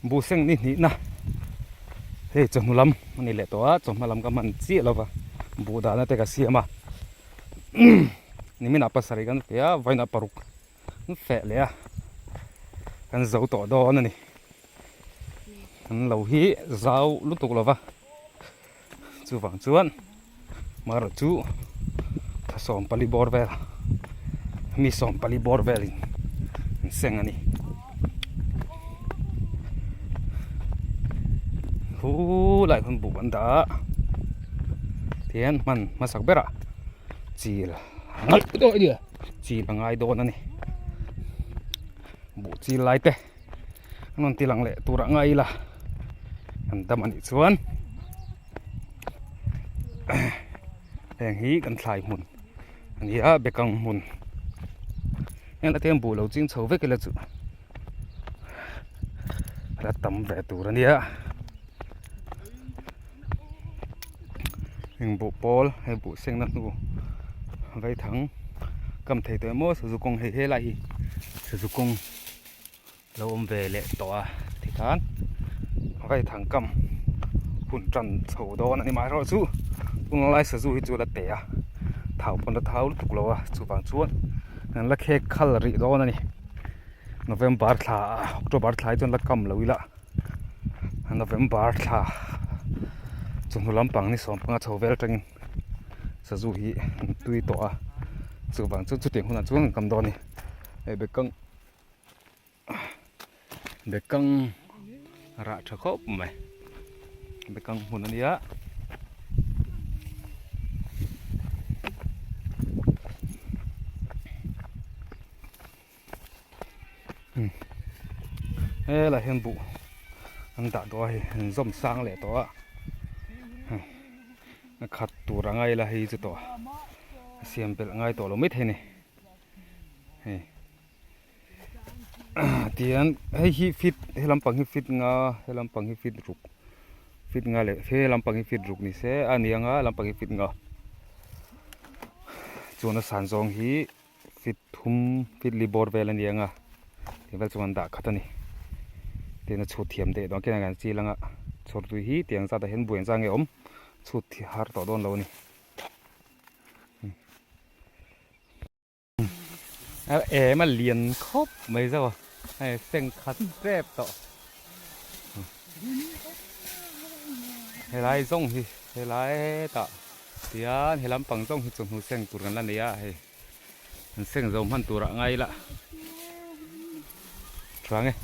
Buhseng ni hnihna hei chawhnu lam a ni leh tawh a, chawhma lam ka hman chiah lo va, buh dahna te ka siam a, niminah pasarih kan feh a, vawiinah paruk kan feh leh a, kan zo tawh dawn a ni. Kan lo hi zau lutuk lo va, chuvang chuan marawh chu thla 14 bawr vel mi 14 bawr velin an seng a ni. Khulai khawn buk an dah a tihian hman hmasak berah chil a ngai dawn a ni chil a ngai dawn a ni buh chil lai te. An rawn ti lang leh tur ah ngai ila an dam anih chuan heng hi kan thlai hmun a ni a bekang hmun heng la te hian buh lo ching chho vek ila chu la tam ve tur a nia heng buh pawl hei buh sengna hnu vaithang kam thei tawh em aw sazu kawng hei helai hi sazu kawng. Lo awm ve leh tawh a tikhan vaithang kam hun tan chho dawn a ni maherawh chu tunlai sazu hi chu a la teh a thau pawn la thau lutuk lo a chuvang chuan an la khek khal rih dawn a ni November thla October thla hi chuan la kam lo ila November thla chawhnu lampang ni 15 chho vel atangin sazu hi an tui tawh a chuvang chuan chutiang hunah chuan an kam dawn a ni hei bekang. Bekang rah tha khawp mai bekang hmun a nia helai hian buh an dah tawh a hei an zawm sang leh tawh a a khat tur a ngai la hei chu tawh a siam belh ngai tawh lo maithei a ni hei. Tihian hei hi feet he lampang hi feet nga he lampang hi feet ruk feet nga leh he lampang hi feet ruk ni se a ni anga lampang hi feet nga chuan a san zawng hi feet thum feet li bawr vel a ni anga tih vel chuan an dah khat a ni tin a chhut thiam daih dawn khian an chil anga chhawr tui hi tiang zat ah hian buai ang zat nge a awm chhut har tawh dawn lo a ni. Em a lian khawp mai zo a hei seng khat tep tawh helai zawng hi helai hetah tihian he lampang zawng hi chawhnu seng tur kan la nei a hei an seng zo hman turah ngai ila chuang e.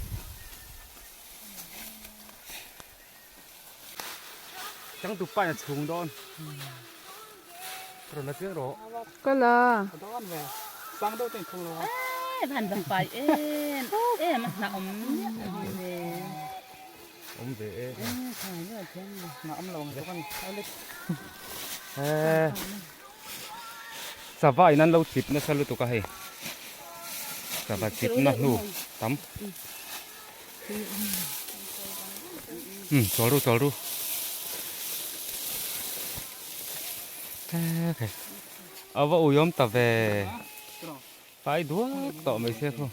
Changtu pa in a chhung dawn. Rawn la chiang rawh. Ka la. Dawn ve. Sang deuh ten khung lo a. Eh van va fai em em a hna awm miah lo ve. Awm ve e. Hna awm lo ang chu ka ni. Eh. Sava in an lo chip nasa lutuk a hei. Sava chip na hnu tam. Um chawl ru chawl ru a va ui awm ta ve pai duak tawh mai sia khu.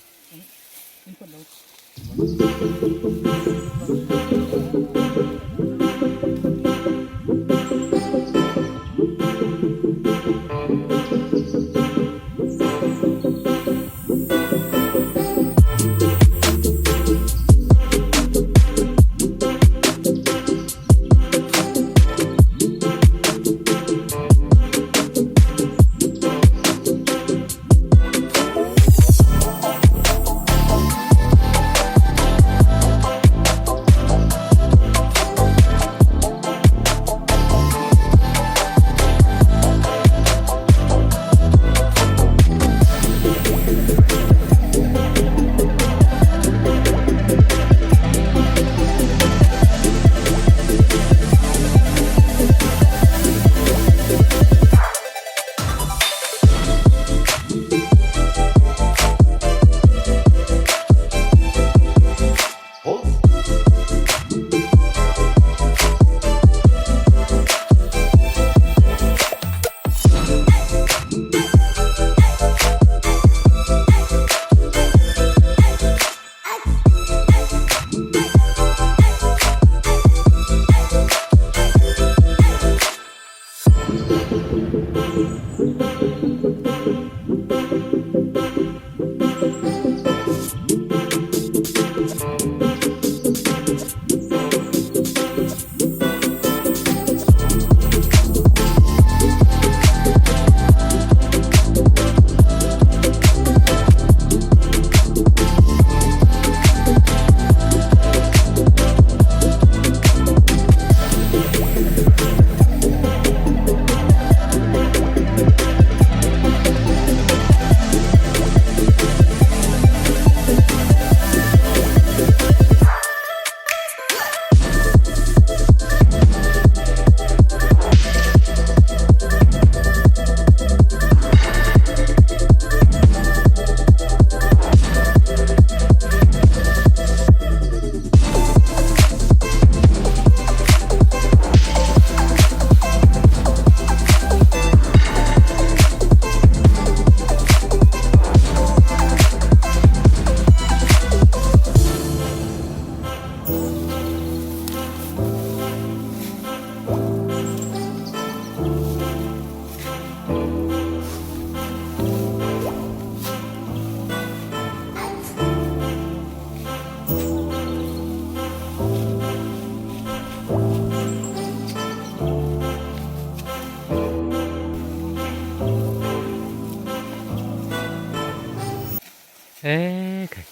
E khai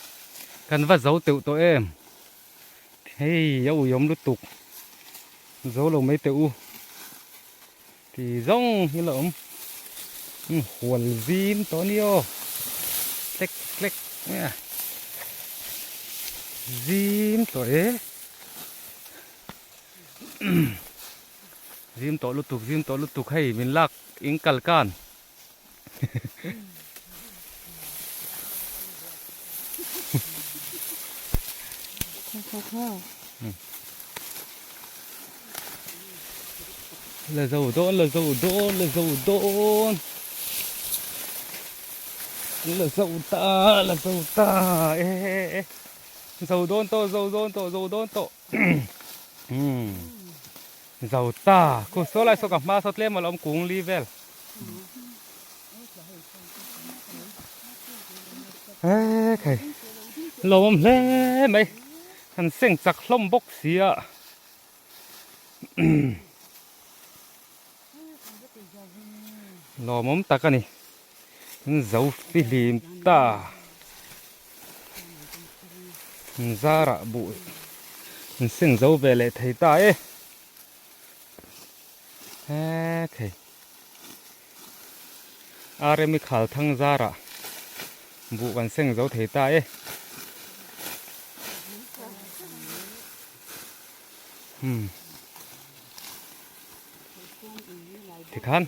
kan va zo teuh tawh em hei a uiawm lutuk zo lo mai teh u ti zawng hi la awm hual zim tawh a ni aw tlek tlek mai a zim tawh e zim tawh lutuk zim tawh lutuk hei min lak in kal kan. La zo dawn la zo dawn la zo dawn la zo ta la zo ta e e zo dawn tawh zo dawn tawh zo dawn tawh umm Zo ta, khu saw lai saw ka hma saw tlem a lo awm kung li vel. He khai lo awm hle mai han seng chak hlawm bawk si a. Lawmawm tak a ni. Zo fihlim ta. Zarah buh an seng zo ve leh thei ta e. He thei. Rmi khal thang zarah buh kan seng zo thei ta e. Hmm. Tikhan.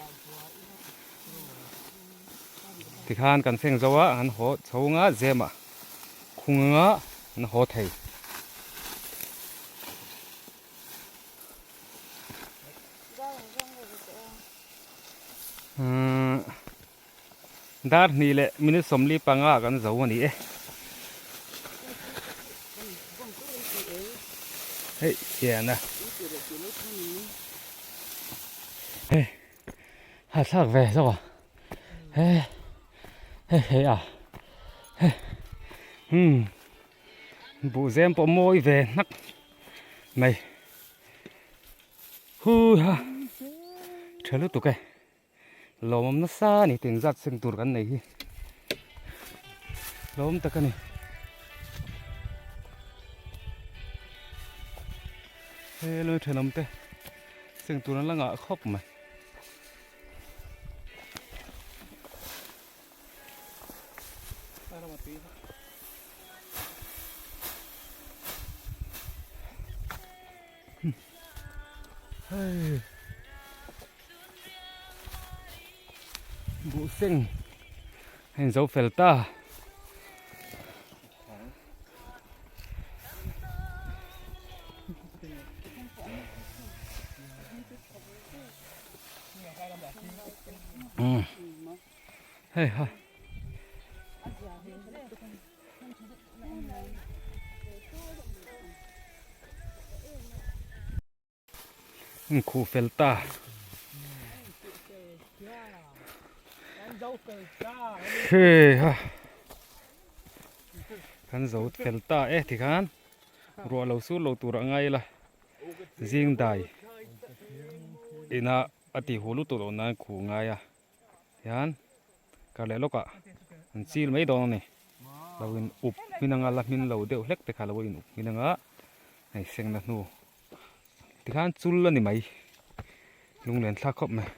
Tikhan kan seng zo a an haw chho anga zem ah khung anga an haw thei. Dar hnih leh minute 45 ah kan zo a ni e. Hei chian a. Hei. Ha thlak ve zawk a he he he a he umm buh zem pawh mawi ve hnak mai hu ha tha lutuk e lawmawm nasa a ni tin zat seng tur kan nei hi lawm tak a ni he lui thenawm te seng tur an la ngah khawp mai. Hei buh seng a inzo fel ta. Hei ha. Khuh fel ta. Hei ha. Kan zo fel ta e tikhan ruah lo sur lo tur a ngai la. Zing dai ina a tih huh lutuk loh nan khuh ngai a hian kar leh lawkah an chil mai dawn a ni lo in up hmin anga la hmin lo deuh hlek te kha lo in up hmin anga hei sengna hnu tikhan chul a ni mai lunglen thlak khawp mai.